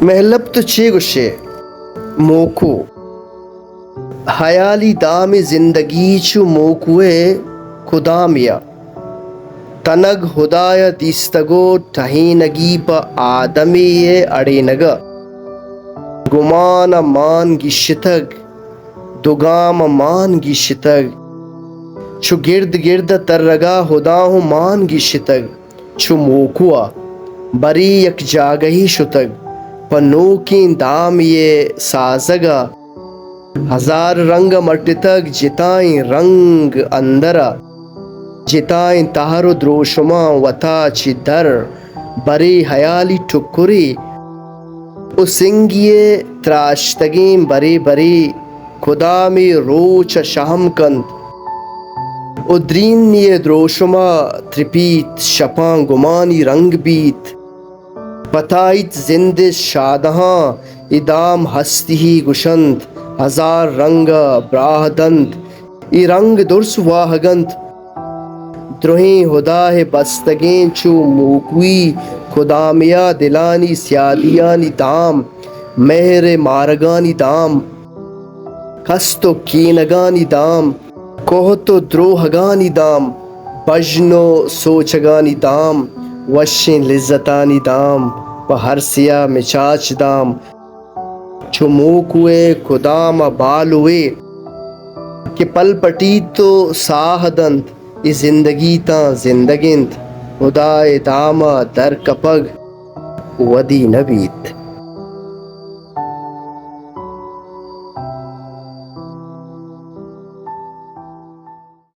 مہلب تو چے گوشے؟ موکو۔ ہیالی دامے زندگی چو موکوئے کدامیا۔ تنگ ہدایا دیستگو ٹہینگی پہ آدمے اڑینگا۔ گمان مان گیشتگ، دو گام مان گیشتگ۔ چو گرد گرد ترگا ہدا ہوں مان گیشتگ۔ چو موکوا برے یک جاگہی شتگ، پہ نوکیں دامے سازگا۔ ہزار رنگ مٹتگ، جتائیں رنگ اندرا۔ جتائیں تہر و دروشماں وتا چہ در، برے ہیالی ٹکرے و سنگی ء تراشتگیں برے برے کدامے روچ ء شہم کنت و درینی ء دروشم ء ترپیت، شپاں گمانی رنگ بیت۔ پتائیت زند ء شادہاں، اے دام ہستی گوشنت، ہزار رنگ ء براہ دنت، اے رنگ درس واہگ انت۔ درہیں ہدا ء بستگیں چو موکوئی کدامیا دلانی سیادیانی دام، مہر ء مارگانی دام، کست و کینگانی دام، کوہت و دروہگانی دام، بژن و سوچگانی دام، وشیں لذتانی دام، پہ ہر سیا مچاچ دام۔ چو موکوئے کدام ء بالوے کہ پل پٹیت و ساہ دنت، اے زندگی تاں زندگ انت، ہدائے دام ء در کپگ ودی نہ بیت۔